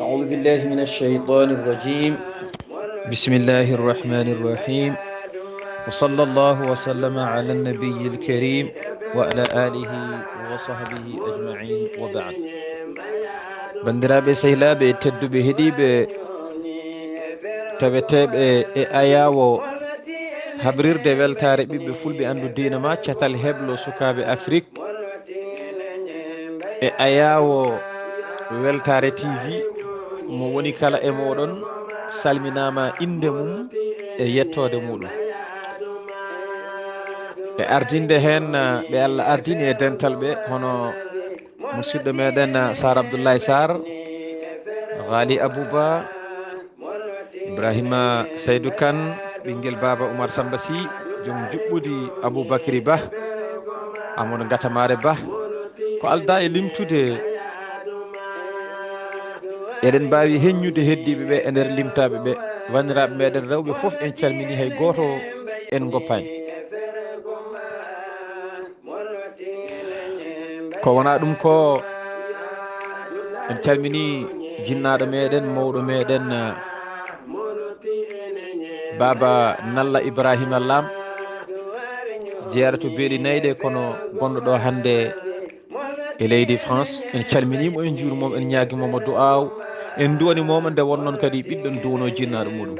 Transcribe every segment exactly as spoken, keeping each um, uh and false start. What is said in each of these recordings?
أعوذ بالله من الشيطان الرجيم. بسم الله الرحمن الرحيم. وصلى الله وسلم على النبي الكريم وعلى آله وصحبه أجمعين وبعد. Banndiraaɓe, sehilaaɓe tedduɓe heɗiiɓe taweteeɓe e ayaawo habrirde weltaare ɓiɓɓe fulɓe anndu diina ma, catal heblo sukaaɓe Afrik, e ayaawo weltaare T V, mo woni kala e mooɗon salminaama innde mum e yettoode muuɗum. E ardinde heen, ɓe Allah ardini e dental ɓe, hono musidɗo meɗen, Sar Abdoulaye Sar, Ghali Abouba, Ibrahima Saydou Kane, ɓinngel baaba Oumar Samba Sy, joom juɓɓudi Aboubacry Ba, Amadou Gatamare Ba. Ko aldaa e limtude, eɗen mbaawi heññude heddiiɓe ɓe e nder limtaaɓe ɓe. Wanndiraaɓe meɗen rewɓe fof, en calminii, hay gooto en ngoppaani. Ko wonaa ɗum ko, en calminii jinnaaɗo meɗen, mawɗo meɗen, Baaba Nalla Ibrahima Lam, jeyaɗo to Beeli Nayɗe, kono gonɗo ɗo hannde e leydi France. En calminii mo, en njuuriima mo, en ñaagiima mo du'aaw, en nduwaniima mo nde wonnoo kadi ɓiɗɗo duwno jinnaaɗo muuɗum.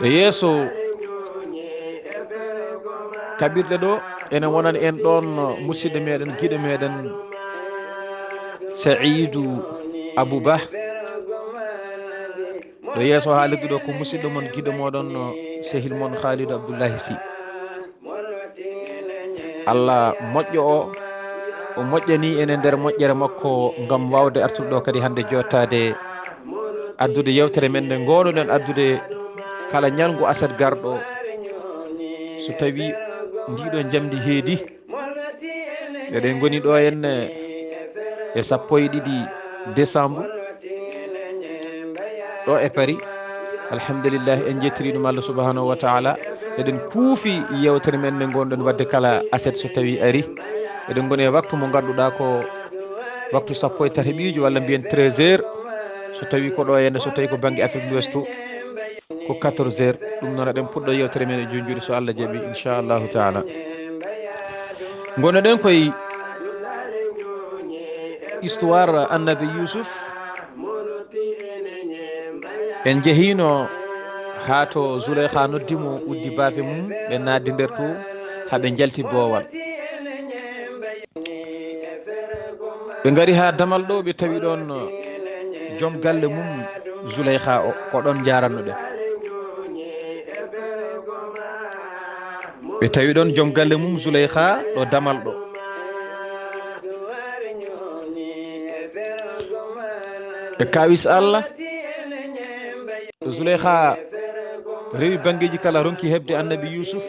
E yeeso kaɓirɗe ɗo, ene wonani en ɗoon musidɗo meɗen, giɗo meɗen, Saïdou Abou Ba. Ɗo yeeso haalirde ɗo ko musidɗo mon, giɗo moɗon, sehil mon Khalidou Abdoulaye Sy. Allah moƴƴo o, o moƴƴanii en e nder moƴƴere makko ngam waawde artude ɗo kadi hannde jooɗtaade, addude yeewtere men nde ngoonuɗen addude kala ñalngu aset garɗo, so tawii ndiɗo njamndi heedi. Eɗen ngoni ɗo henne e sappo e ɗiɗi décembre, ɗo e Paris. Alhamdulillah, en njettirii ɗum Allah subhanahu wa ta'ala. Eɗen kuufi yeewtere men nde ngonɗen waɗde kala aset so tawii ari. Eɗen ngoni e waktu mo ngannduɗaa ko waktu sappo e tati ɓiijo, walla mbiyen treize heures, so tawii ko ɗo henne, so tawii ko bannge Afrique de l'Ouest to, ko quatorze heures. Ɗum noon, eɗen puɗɗoo yeewtere men e jooni juuɗe, so Allah jaɓii, inchallahu taala. Ngonoɗen koye histoire Annabi Yusuf. En njehiino haa to Zuleyha noddi mo, uddi baafe mum, ɓe naatdi nder to, haa ɓe njalti boowal. Ɓe ngari haa damal ɗo, ɓe tawi ɗoon joom galle mum Zuleyha o, ko ɗoon njaaranno-ɗen. Ɓe tawi ɗoon joom galle mum Zuleyha ɗo damal ɗo. Ɓe kawis Allah. Zuleyha rewi banngeeji kala, ronki heɓde Annabi Yusuf.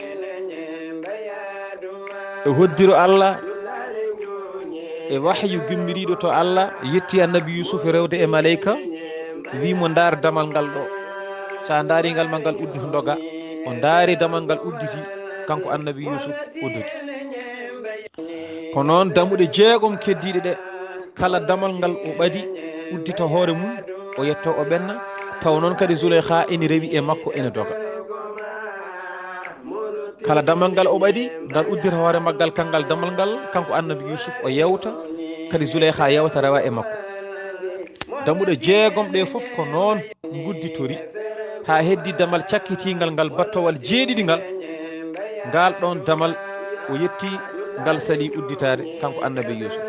E hoddiro Allah, e wahyu gimmiriiɗo to Allah, yetti Annabi Yusuf rewde e maleyka, wi mo, "Ndaar damal ngal ɗo." So a ndaari ngal ma ngal udditi, ndoga. O ndaari damal ngal udditi, kanko Annabi Yusuf o dogi. Ko noon damuɗe jeegom keddiiɗe ɗe, kala damal ngal o ɓadi, uddita hoore mum, o yetto, o ɓenna, taw noon kadi Zuleyha ene rewi e makko, ene doga. Kala damal ngal o ɓadi, ngal uddita hoore maggal, kanngal damal ngal, kanko Annabi Yusuf o yewta, kadi Zuleyha yewta, rewa e makko. Damuɗe jeegom ɗe fof ko noon ngudditori, haa heddi damal cakkitiingal ngal, battowal jeeɗiɗi ngal. Ngal ɗoon damal o yetti, ngal sali udditaade, kanko Annabi Yusuf.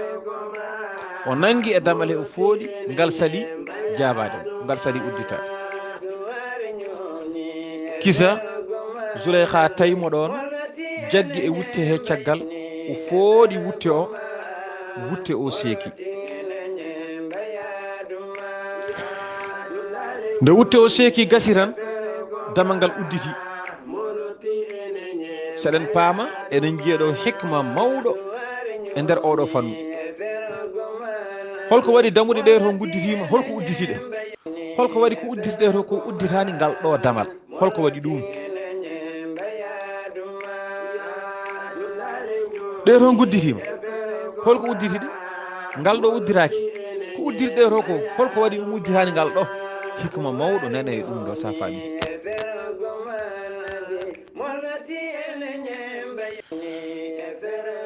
O nanngi e damal he, o fooɗi, ngal sali jaabaade, ngal sali udditaade. Kisa, Zuleyha tawi mo ɗoon, jaggi e wutte he caggal, o fooɗi wutte o, wutte o seeki. Nde wutte o seeki gasi tan, damal ngal udditi. Seɗen paama, eɗen njiya ɗo hikma mawɗo e nder oɗo fannu. Holko waɗi damuɗe ɗe to ngudditiima? Holko udditi ɗe? Holko waɗi ko udditi ɗe to ko udditaani ngal ɗo damal? Holko waɗi ɗum? Ɗe to ngudditiima. Holko udditi ɗe? Ngal ɗo udditaaki. Ko udditi ɗe to ko? Holko waɗi ɗum udditaani ngal ɗo? Hikma mawɗo nane e ɗum ɗo sa faami.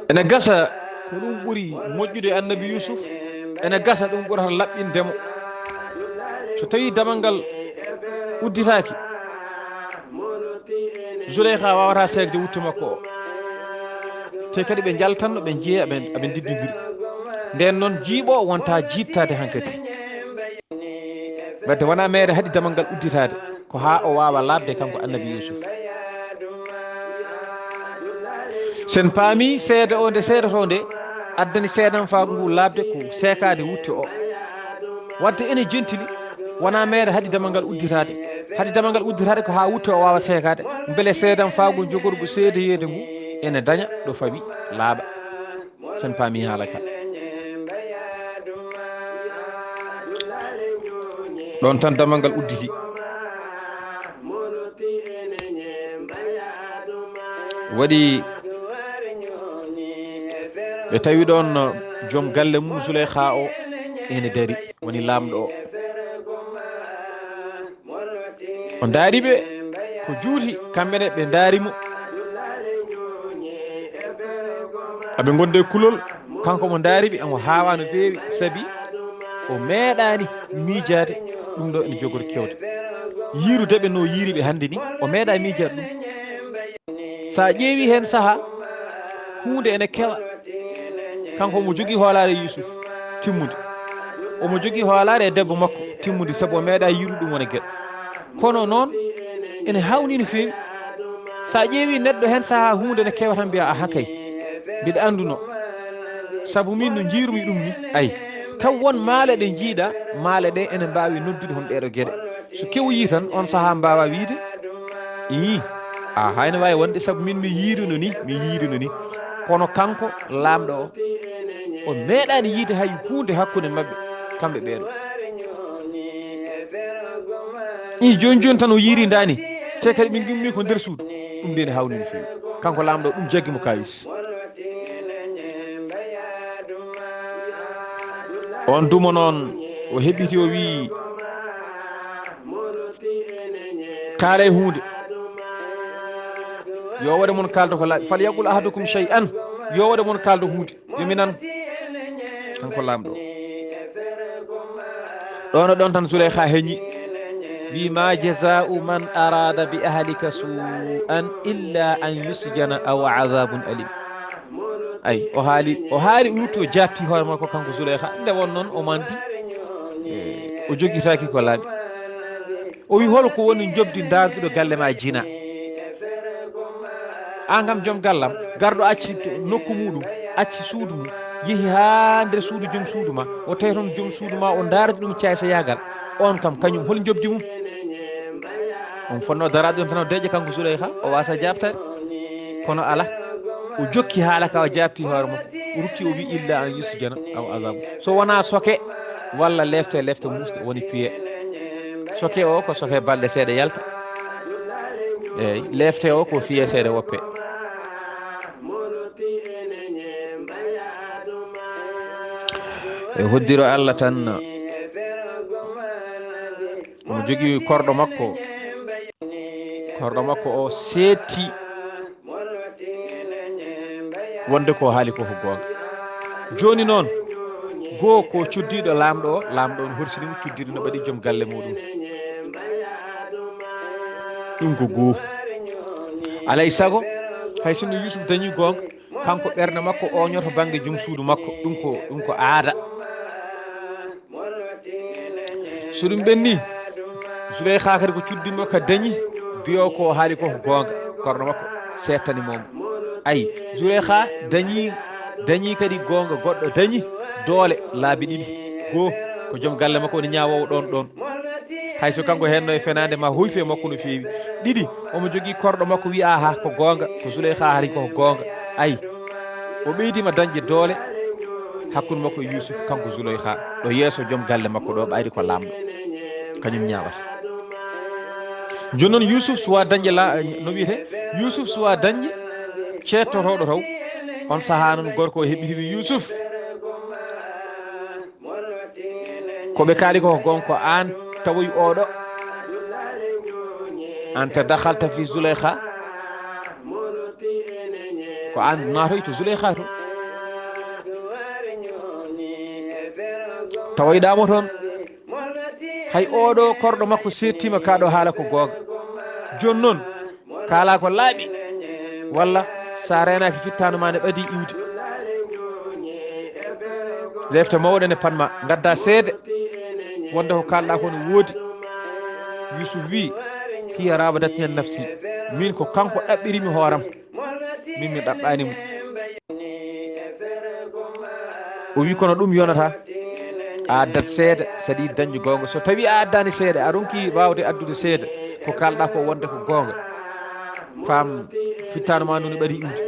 Ene gasa ko ɗum ɓuri moƴƴude annabi Yusuf, ene gasa ɗum ɓurata laɓɓinde mo. So tawi damal ngal udditaaki, Zuleyha wawata seekde wuttu makko o. Te kadi ɓe njaltanno, ɓe njeeya, ɓe, ɓe ndiddondiri. Nden noon jiiɓo wonta jiiɓtaade hankadi. Wadde wona meere haɗi damal ngal udditaade, ko haa o waawa laaɓde kanko annabi Yusuf. Sen paami seede o nde seedoto nde addani seedanfaagu ngu laaɓde ko seekaade wutte o. Wadde ene jentili, wona meere haɗi damal ngal udditaade. Haɗi damal ngal udditaade ko haa wutte o waawa seekaade, mbele seedanfaagu jogorgu seedeyeede ngu ene daña ɗo fawi laaɓa. Sen paami haala ka. Ɗon tan damal ngal udditi. Waɗi ɓe tawi ɗon joom galle mum Zuleyha o ene dari, woni laamɗo o. O ndaari ɓe ko juuti, kamɓe ne ɓe ndaari mo. Aɓe ngonde kulol, kanko mo ndaari ɓe, omo haawa no feewi, sabi o meeɗaani miijaade ɗum ɗo ene jogori kewde. Yiirude ɓe no yiiri ɓe hannde ni, o meeɗa miijaade ɗum. So a ƴeewi heen saha, huunde ene kewa. Kanko omo jogii hoolaare Yusuf timmunde. Omo jogii hoolaare e debbo makko timmunde, sabu o meeɗa yiiru ɗum wona geɗo. Kono noon, ene hawni no feewi. So a ƴeewi neɗɗo heen saha huunde ne kewa tan mbiya, "Aha kay, mbiɗa annduno. Sabu min no njiirumi ɗum ni." Ay, taw won maale ɗe njiiɗa, maale ɗe ene mbaawi noddude hon ɗeeɗo geɗe. So kewoyi tan, on saha mbaawa wiide, "Ii, a hayno waawi wonde, sabu min mi yiirino ni, mi yiirino ni." Kono kanko, laamɗo o, o meeɗaani yiide hay huunde hakkunde maɓɓe, kamɓe ɓeeɗo. Ii, jooni jooni tan o yiiri ndaani, te kadi ɓe ngimmi ko nder suudu. Ɗum nde ne hawni no feewi. Kanko laamɗo, ɗum jaggi mo kawis. On dumo noon, o heɓɓiti, o wii, "Kaalay huunde. Yo waɗe mon kaaldo ko laaɓi. Fal yaqul ahadukum shay'an. Yo waɗe mon kaaldo huunde. Yo mi nan." Kanko laamɗo. Ɗoon e ɗoon tan Zuleyha heñi. Wii, "Ma jazaa'u man araada bi ahlika suu'an illa an yusjana aw azabun alim." Ay, o haali, o haali, o rutti, o jaabti hoore makko kanko Zuleyha. Nde won noon o manti, eh, o jogitaaki ko laaɓi. O wi, "Hol ko woni njoɓdi ndaarduɗo galle ma jina? Aan kam joom gallam, garɗo acci to nokku muɗum, acci suudu mum, yehi haa nder suudu joom suudu ma, o tawi toon joom suudu ma, o ndaardi ɗum caaysayagal. On kam kañum hol njoɓdi mum?" On fotno daraade ɗum tan o deƴƴa kanko Zuleyha, o waasa jaabtaade. Kono ala, o jokki haala ka, o jaabti hoore makko, o rutti, o wi, "Illa an yusjana aw azabu." So wonaa soke walla lefte, lefte muusɗe woni piye. Soke o ko soke balɗe seeɗa yalta. Eey, lefte o ko fiye seeɗa woppe. E hoddiro Allah tan, omo jogii korɗo makko. Korɗo makko o seetti wonde ko haali ko, ko goonga. Jooni noon, goo ko cuddiiɗo laamɗo o, laamɗo on horsini mo cuddiiɗo no ɓaɗi joom galle muɗum. Ɗum ko goo. Alay sago, hay sinno Yuusuf dañi goonga, kanko ɓernde makko ooñoto bannge joom suudu makko. Ɗum ko, ɗum ko aada. So ɗum ɓenni, Zuleyha kadi ko cuddi mo ka dañi, biyo ko haali ko, ko goonga, korɗo makko seettani mo. Ay, Zuleyha dañi, dañi kadi goonga, goɗɗo dañi doole laabi ɗiɗi. Goo, ko joom galle makko woni ñaawoowo ɗoon ɗoon. Hay so kanko heenno e fenaande ma hoyfi e makko no feewi. Ɗiɗi, omo jogii korɗo makko wiya, "Aha, ko goonga, ko Zuleyha haali ko goonga." Ayi, o ɓeydiima dañde doole hakkunde makko e Yuusuf, kanko Zuleyha, ɗo yeeso joom galle makko ɗo, ɓayri ko laamɗo. Kañum ñaawata. Jooni noon Yuusuf suwaa dañde la-, no wiyetee? Yuusuf suwaa dañde ceettotooɗo taw. On sahaa noon gorko o heɓɓiti wi, "Yuusuf, ko ɓe kaali ko, ko goonga, ko aan tawoyi oɗo. Anta dakhalta fi Zuleyha. Ko aan naatoyi to Zuleyha to." Tawoyɗaa mo toon. Hay oɗo korɗo makko seettiima ka ɗo haala ko goonga. Jooni noon, kaalaa ko laaɓi, walla so a reenaaki fittaandu ma ne ɓadii iwde. Refte mawɗe ne panma, ngaddaa seede wonde ko kaalɗaa ko no woodi. Yuusuf wii, "Hiya raawadatni an nafsi." Min ko kanko ɗaɓɓirimi hooram. Min mi ɗaɓɓaani mo. O wi, "Kono ɗum yonata a addat seede, saɗi dañde goonga. So tawi a addaani seede, a ronki waawde addude seede, ko kaalɗaa ko wonde ko goonga. Faam fittaandu ma ndu ne ɓadii iwde."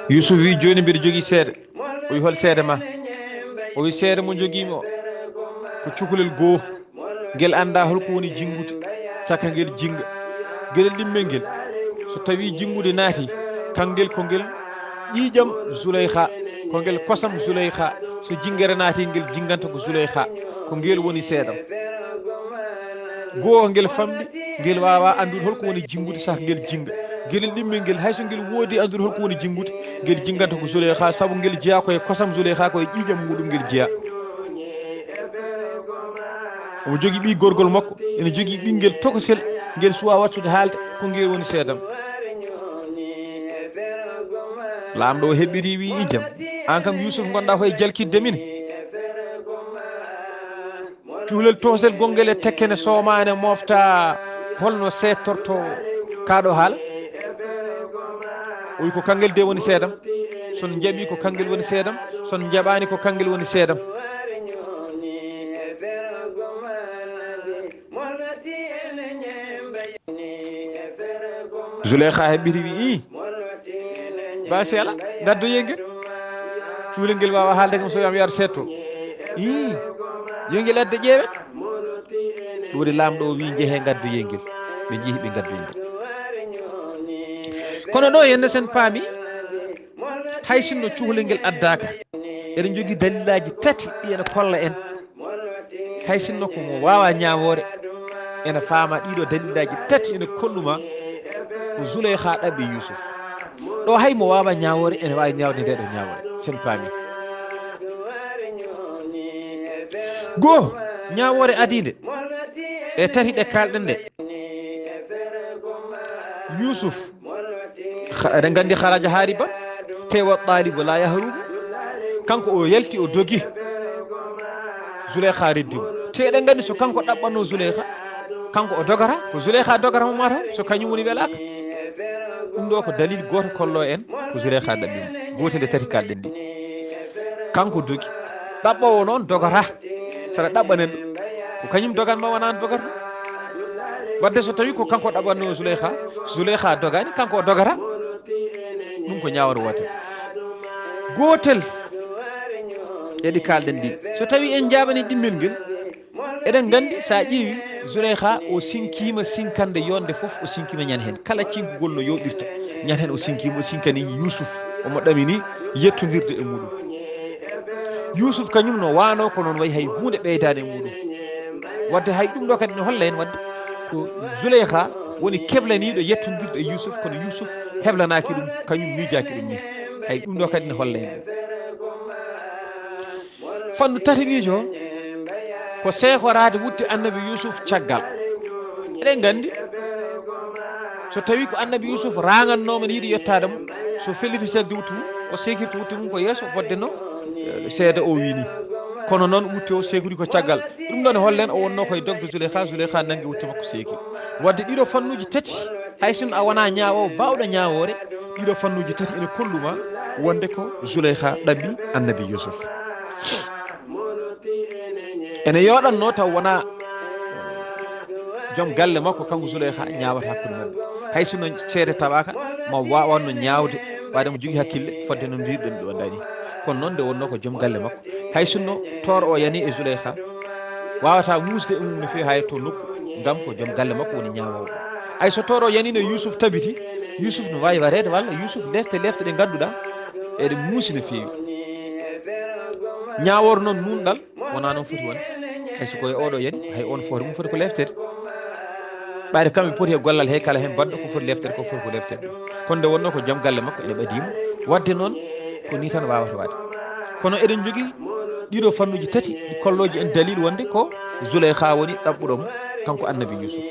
Yuusuf wi, "Jooni mbiɗa jogii seede." O wi, "Hol seede ma?" O wi, "Seede mo jogiimi o, ko cukalel goo. Ngel anndaa holko woni jinngude, saka ngel jinnga. Gelel ɗimmel ngel, so tawii jinngude naatii, kangel ko ngel ƴiiƴam Zuleyha, ko ngel kosam Zuleyha. So jinngere naatii, ngel jinnganta ko Zuleyha. Ko ngel woni seedam. Goo ngel famɗi, ngel waawaa anndude holko woni jinngude, saka ngel jinnga. Gelel ɗimmel ngel, hay so ngel woodi anndude holko woni jinngude, ngel jinnganta ko Zuleyha, sabu ngel jeyaa ko e kosam Zuleyha, ko e ƴiiƴam muuɗum ngel jeyaa." Omo jogii ɓiy gorgol makko, ene jogii ɓinngel tokosel, ngel suwaa wattude haalde, ko ngel woni seedam. Laamɗo o heɓɓitii, wii, "Ijam, aan kam Yuusuf ngonɗaa ko e jalkitde min. Cuhlel toosel gonngel e tekkene soomaane mofta holno seettorto kaa ɗo haala?" O wi, "Ko kanngel de woni seedam. So on njaɓii ko kanngel woni seedam, so on njaɓaani ko kanngel woni seedam." Zuleyha heɓɓiti wi, "Ii, baasi alaa, ngaddoyee ngel. Cuulel ngel waawaa haalde kam so wiyaama yo ar seetto. Ii, yo ngel adde ƴeewen." Ɗum waɗi laamɗo o wi, "Njehee ngaddoyee ngel." Ɓe njehi ɓe ngaddoyi ngel. Kono ɗo henne sen paami, hay sinno cuhlel ngel addaaka, eɗen njogii dalilaaji tati ɗi ene kolla en. Hay sinno ko mo waawaa ñaawoore, ene faama ɗiiɗoo dalilaaji tati ene kolluma ko Zuleyha ɗaɓɓi Yuusuf. Ɗo hay mo waawaa ñaawoore ene waawi ñaawde nde ɗo ñaawoore, sen paami. Goo, ñaawoore adiinde e tati ɗe kaalɗen ɗe. Yuusuf, kha-, eɗen nganndi kharaja haariban, te wa ɗaalibu laa yahrubu. Kanko o yalti, o dogi. Zuleyha reddi mo. Te eɗen nganndi so kanko ɗaɓɓatnoo Zuleyha, kanko o dogata, ko Zuleyha dogata mo mataw, so kañum woni welaaka. Ɗum ɗo ko dalil gooto kolloo en ko Zuleyha ɗaɓɓi mo. Gootel e tati kaalɗen ɗi. Kanko dogi. Ɗaɓɓoowo noon dogata. Saɗa ɗaɓɓanen ɗum, ko kañum dogan ma wonaa aan dogata? Wadde so tawii ko kanko ɗaɓɓatnoo Zuleyha, Zuleyha dogaani, kanko o dogata? Ɗum ko ñaawre wootere. Gootel e ɗi kaalɗen ɗi. So tawii en njaɓanii ɗimmel ngel, eɗen nganndi so a ƴeewi Zuleyha o sinkiima sinkande yonde fof, o sinkiima ñande heen. Kala cinkugol no yooɗirta, ñande heen o sinkiima, o sinkani Yuusuf, omo ɗamini yettondirde e muuɗum. Yuusuf kañum no waano ko noon wayi hay huunde ɓeydaani e muuɗum. Wadde hay ɗum ɗo kadi ne holla en wadde ko Zuleyha woni keblaniiɗo yettondirde e Yuusuf, kono Yuusuf heblanaaki ɗum, kañum miijaaki ɗum ni. Hay ɗum ɗo kadi ne holla en ɗum. Fannu tataɓiijo ko seekoraade wutte annabi Yuusuf caggal. Eɗen nganndi, so tawii ko annabi Yuusuf raangannooma ne yiɗi yettaade mo, so felliti calde wutte mum, o seekirta wutte mum ko yeeso fodde no, eh, seede o wii ni. Kono noon wutte o seekori ko caggal. Ɗum ɗoon e hollen o wonnoo koye dogde Zuleyha, Zuleyha nanngi wutte makko seeki. Wadde ɗiɗo fannuuji tati, hay sinno a wonaa ñaawoowo baawɗo ñaawoore, ɗiɗo fannuuji tati ene kolluma wonde ko Zuleyha ɗaɓɓi annabi Yuusuf. Ene yooɗatnoo taw wonaa joom galle makko, kanko Zuleyha, ñaawata hakkunde maɓɓe. Hay sinno seede tawaaka, ma waawanno ñaawde, waade mo jogii hakkille, fodde no mbiruɗen ɗo dani. Kono noon nde wonnoo ko joom galle makko. Hay sinno tooro o yani e Zuleyha, waawata muusde e mum no feewi haa yetto nokku, ngam ko joom galle makko woni ñaawoowo. Hay so tooro o yaniino Yuusuf tabiti, Yuusuf no waawi wareede walla Yuusuf lefte lefte ɗe ngannduɗaa eɗe muusi no feewi. Ñaawoor noon nuunɗal wonaa noon foti wonde. Hay so ko e oɗo yani, hay on foti, mum foti ko lefteede. Ɓayde kamɓe poti e gollal he kala heen baɗɗo ko foti lefteede, ko foti ko lefteede. Kono nde wonnoo ko joom galle makko ene ɓadii mo. Waɗde noon ko nii tan waawata waɗde. Kono eɗen njogii ɗiɗo fannuuji tati ɗi kollooji en dalil wonde ko Zuleyha woni ɗaɓɓuɗo mo, kanko Annabi Yuusuf.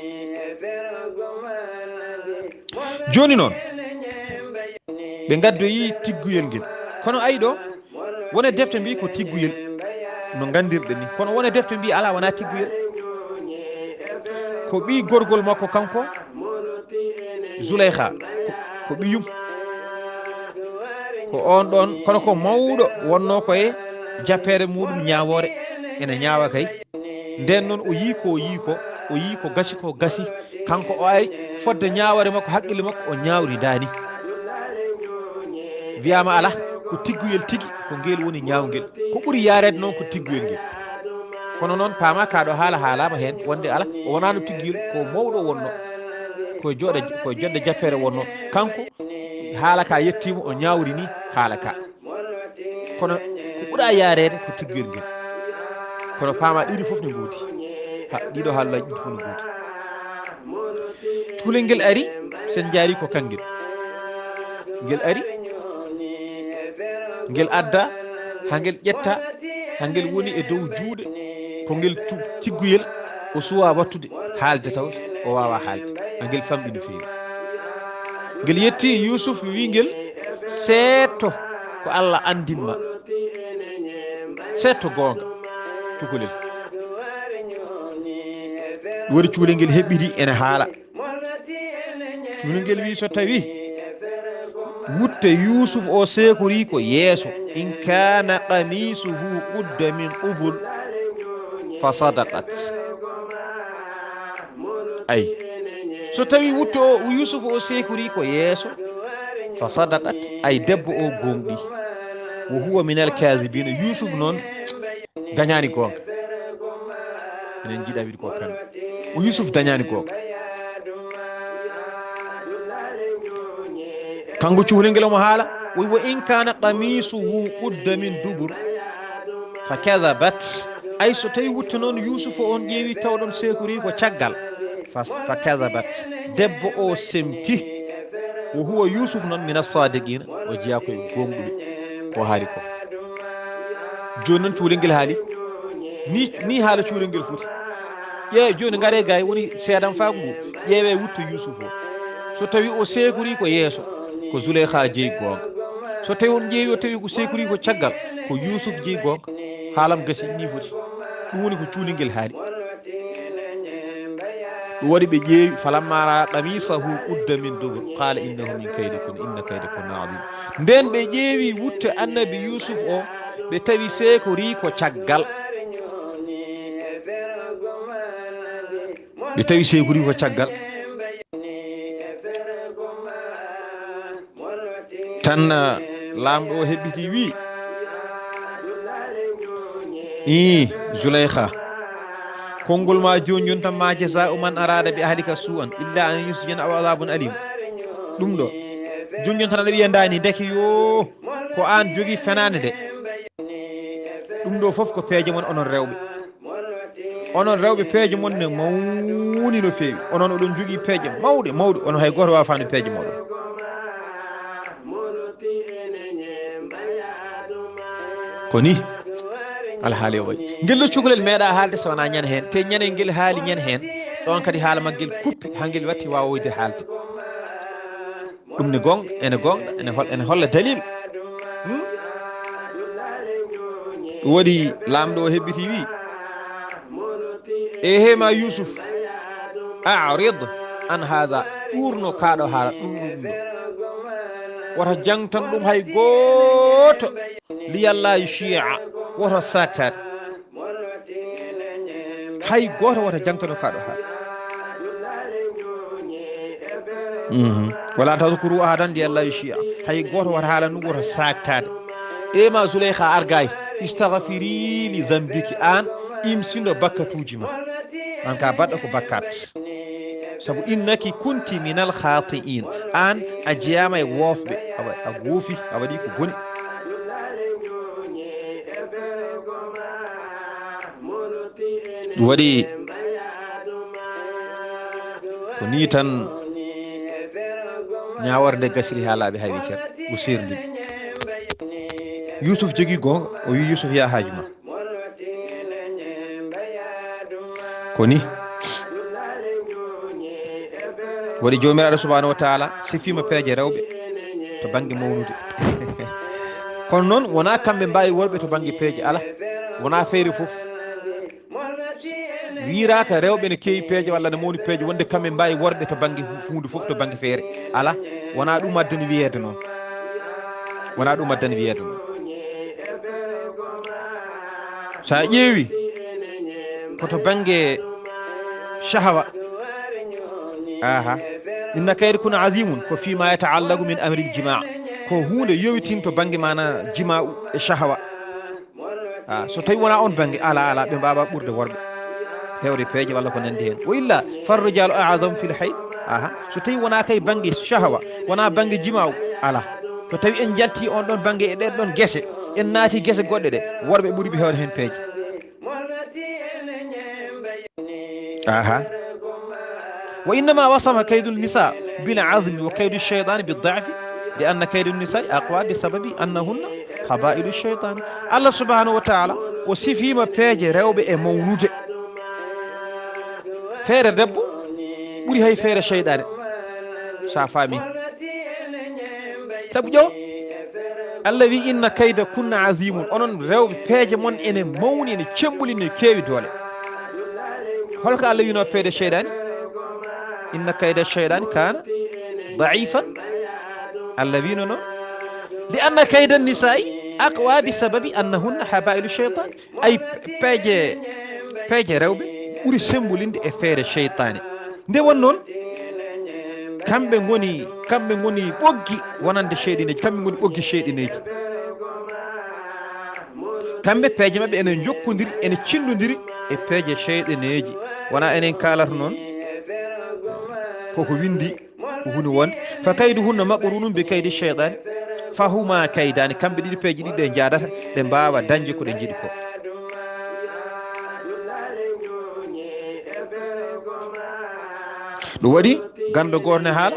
Jooni noon, ɓe ngaddoyi tigguyel ngel. Kono ayi ɗo, wone defte mbiyi ko tigguyel, no nganndirɗen ni. Kono wone defte mbiyi alaa, wonaa tigguyel. Ko ɓii gorgol makko kanko, Zuleyha, ko, ko ɓiyum. Ko oon ɗoon, kono ko mawɗo wonnoo ko e jappeere muɗum ñaawoore, ene ñaawa kay. Ndeen noon o yii ko o yii ko, o yii ko gasi ko gasi. Kanko o ari fodde ñaawoore makko, haqqille makko, o ñaawri daani. Wiyaama alaa, ko tigguyel tigi, ko ngel woni ñaawngel. Ko ɓuri yaareede noon ko tigguyel ngel. Kono noon paama kaa ɗo haala haalaama heen, wonde alaa, o wonaano tigguyel, ko mawɗo wonnoo. Ko jooɗa, ko jodde jappeere wonnoo. Kanko, haala ka yettiima, o ñaawri ni haala ka. Kono ko ɓura yaareede ko tigguyel ngel. Kono paama ɗiɗi fof ne ngoodi. Ha, ɗiɗo haalaaji ɗiɗi fof ne ngoodi. Cukalel ngel ari, sen njaari ko kangel. Ngel ari, ngel adda, ha ngel ƴetta, ha ngel woni e dow juuɗe, ko ngel tu-, tigguyel o suwa wattude, haalde taw o waawa haalde. Ha ngel famɗi no feewi. Ngel yetti Yuusuf, wi ngel, seetto ko Allah anndin ma. Seetto goonga, cukalel. Ɗum waɗi cukalel ngel heɓɓiti ene haala. Cukalel ngel wi so tawi wutte Yuusuf o seekori ko yeeso, in kaana qamiisuhu qudda min qubul, fa sadaqat. Ay, so tawi wutto o, Yuusuf o seekori ko yeeso, fa sadaqat, ay, debbo o gooŋɗi. Wa huwa min alkaazibina. Yuusuf noon dañaani goonga. Enen njiɗa wiide ko kamɓe. O Yuusuf dañaani goonga. Kanko cukalel ngel omo haala, o wi, "Wa in kaana qamiisuhu qudda min dubur, fa kadabat." Ay, so tawi wutte noon Yuusufa on ƴeewi tawɗon seekori ko caggal, fa, fa kadabat. Debbo o semti. Wa huwa Yuusuf noon min as-saadiqiina, o jeyaa ko e gooŋɗuɓe ko haali ko. Jooni noon cukalel ngel haali. Ni, ni haala cukalel ngel foti. Ƴeewe jooni, ngare gay woni seedam faago ngu. Ƴeewe wutto Yuusuf o. So tawi o seekori ko yeeso, ko Zuleyha jeyi goonga. So tawi on ƴeewi o tawi ko seekori ko caggal, ko Yuusuf jeyi goonga. Haalam gasi ni foti. Ɗum woni ko cukalel ngel haali. Ɗum waɗi ɓe ƴeewi, falamma ra'a qamisahu qudda min dubur, qala innahu min kaydikunna, inna kaydakunna azim. Nden ɓe ƴeewi wutte Annabi Yuusuf o, ɓe tawi seekori ko caggal. Ɓe tawi seekori ko caggal. Tan, ah, laamɗo o heɓɓiti, wi, "Ii, Zuleyha, konngol ma jooni jooni tan, ma jazaa'u man araada bi ahlika suu'an illa an yusjana aw azaabun alim." Ɗum ɗo, jooni jooni tan aɗa wiya ndaani, ndeke yoo, ko aan jogii fenaande nde. Ɗum ɗo fof ko peeje mon, onon rewɓe. Onon rewɓe, peeje mon ne mawni no feewi. Onon oɗon njogii peeje mawɗe, mawɗe. Onon hay gooto waawaano peeje mooɗon. Ko ni alhaali o waɗi. Ngel ɗo cukalel meeɗa haalde so wonaa ñande heen. Te ñande ngel haali ñande heen, ɗoon kadi haala maggel kuppi, haa ngel watti waawoyde haalde. Ɗum ne goonga, ene goonga, ene hol-, ene holla dalil. Hmm? Ɗum waɗi laamɗo o heɓɓiti, wi, "Ehe ma Yuusuf, a'rid an haza, ɗuurno kaaɗo haala ɗum, ɗum ɗo. Wota jangtan ɗum hay gooto, liyalla yushia, wota saaktaade." Hay gooto wota jangtano kaɗo ha. Mhm. Wala tadhkuru ahadan li alla yushia. Hay gooto wota haala nu wota saaktaade. E ma Zuleyha argay, istaghfiri li dhanbiki, an imsindo bakkatuuji ma. An ka baɗɗo ko bakkat. Sabu innaki kunti minal khati'in. An a jeyaama e woofɓe. A wa-, a woofi, a waɗi ko boni. Ɗum waɗi ko ni tan ñaaworde gasiri haa laaɓi haa wiccere o serndi. Yusuf jogii goonga, o wi Yusuf yaa haaju ma. Ko ni waɗi Joomiraaɗo subhaanahu wa taala sifiima peeje rewɓe to bannge mawnude. Kono noon wonaa kamɓe mbaawi worɓe to bannge peeje, alaa, wonaa feere fof. Wiiraaka rewɓe ne keewi peeje walla ne mawni peeje wonde kamɓe mbaawi worɓe to bannge huunde fof to bannge feere, alaa, wonaa ɗum addani wiyeede noon. Wonaa ɗum addani wiyeede noon. So a ƴeewi ko to bannge shahawa, aha, inna kayda kunna azimun, ko fima yataallaqu min amri jimaa, ko huunde yowitin to bannge maana jima'u e shahawa. Ah, so tawi wonaa on bannge, alaa, alaa, ɓe mbaawa ɓurde worɓe heewde peeje walla ko nanndi heen. Wa illa farrijalu a'zamu fil hayy. Aha, so tawi wonaa kay bannge shahawa, wonaa bannge jima'u, alaa. So tawi en njalti on ɗon bannge e ɗen ɗon gese, en naati gese goɗɗe ɗe, worɓe ɓuri ɓe heewde heen peeje. Aha. Wa innama wasafa kaydu nisa bil azmi wa kaydu shaytani bi da'fi, li anna kaydu nisa aqwa bi sababi annahunna habailu shaytani. Allah subhanahu wa taala o sifiima peeje rewɓe e mawnude. Feere debbo ɓuri hay feere seyɗaane. Sa faami. Sabu ƴeew, Allah wi, "Inna kayda kunna azimun." Onon rewɓe, peeje mon ene mawni, ene cemmbuli, ene keewi doole. Holko Allah wino peeje seyɗaani? "Inna kayda seyɗaani kaana da'ifan." Allah wino noon. "Li anna kayda nisaa'i aqwa bi sababi annahunna habailu shaytan." Ay, peeje, peeje rewɓe ɓuri sembolinde e feere seytaane. Nde won noon, kamɓe ngoni, kamɓe ngoni ɓoggi wonande seyɗineeji, kamɓe ngoni ɓoggi seyɗineeji. Kamɓe peeje maɓɓe ene njokkondiri, ene cinndondiri e peeje seyɗineeji. Wonaa enen kaalata noon, koko winndi. Ko huunde wonde, "Fa kayduhunna maqrunun bi kaydi shaytan." Fa huma kaydani, kamɓe ɗiɗi peeje ɗiɗi ɗe njaadata, ɗe mbaawa dañde ko ɗe njiɗi ko. Ɗum waɗi ganndo gooto ne haala,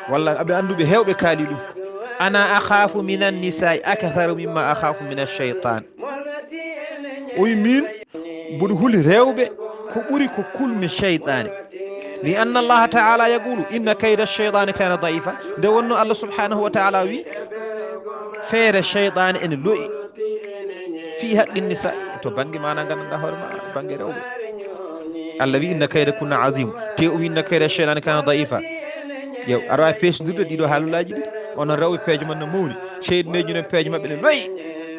walla aɓe annduɓe heewɓe kaali ɗum, "Ana akhafu minan nisa'i aktharu mimma akhafu minash shaytan." O wi, "Min mboɗo huli rewɓe ko ɓuri ko kulmi seyɗaane." Li anna Allaha taala yaqulu, "Inna kayda shaytani kana da'ifa." Nde wonno Allah subhanahu wa taala wi, feere seyɗaane ene lo'i fi haqqi nisa, to bannge maana nganndanɗaa hoore ma, bannge rewɓe. Allah wi, "Inna kayda kunna azim." Te o wi, "Inna kayda shaytani kana da'ifa." Ƴeew, aɗa waawi peesndirde ɗiɗo haalulaaji ɗi. Onon rewɓe peeje mon no mawni, seyɗineeji noon peeje maɓɓe ne lo'i.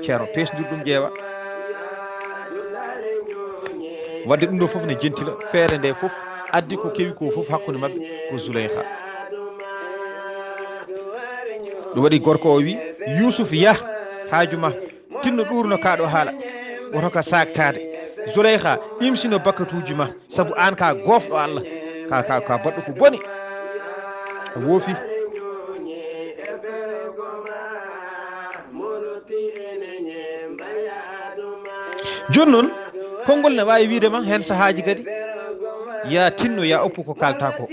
Ceerno, peesndir ɗum ƴeewa. Wadde ɗum ɗo fof ne jentila feere nde fof, addi ko kewi ko fof hakkunde maɓɓe ko Zuleyha. Ɗum waɗi gorko o wi, "Yusuf, yah, haaju ma, tinno ɗuurno kaa ɗo haala, woto ka saaktaade. Zuleyha, imsino bakkatuuji ma, sabu aan ka goofɗo Allah, ka, ka, ka baɗɗo ko boni." A woofi. Jooni noon, konngol ne waawi wiide ma heen sahaaji kadi, ya tinno, ya oppu ko kaalta ko.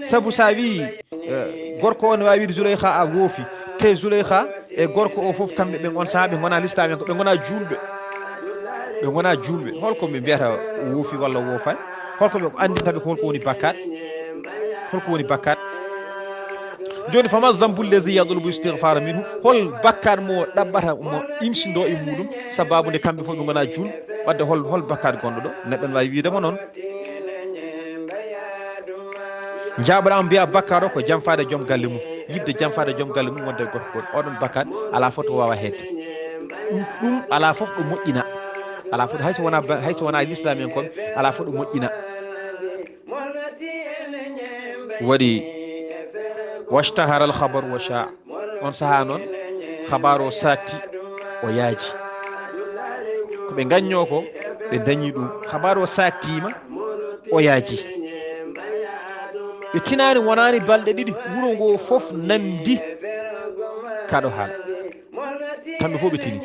Sabu sa wii, eh, gorko o ne waawi wiide Zuleyha a woofi, te Zuleyha e gorko o fof kamɓe ɓe on sahaa ɓe ngonaa lislaam en, ko ɓe ngonaa juulɓe. Ɓe ngonaa juulɓe. Holko ɓe mbiyata o woofi walla o woofaani? Holko ɓe anndinta ɓe ko holko woni bakkaat? Holko woni bakkaat? Jooni, fama zambu llazi yatlubu istighfara minhu, hol bakkaat mo ɗaɓɓata mo imsindo e muɗum, sababu nde kamɓe fof ɓe ngonaa juulɓe? Wadde hol, hol bakkaat gonɗo ɗo? Neɗɗo ne waawi wiide mo noon. Jaaɓoɗaa mo mbiyaa bakkaat o ko jamfaade joom galle mum, yiɗde jamfaade joom galle mum wonde gorko goɗɗo. Oɗon bakkaat alaa fof to waawa heedde. Ɗum, ɗum alaa fof ɗo moƴƴina. Alaa foti, hay so wonaa ba-, hay so wonaa lislaam en kon, alaa foti moƴƴina. Waɗi, washtahara al khabar wa shaa. On sahaa noon, khabar o saakti, o yaaji. Ko ɓe ngaññoo ko, ɓe dañi ɗum. Khabar o saaktiima, o yaaji. Ɓe tinaani, wonaani balɗe ɗiɗi, wuro ngoo fof nandi kaɗo haala. Kamɓe fof ɓe tini.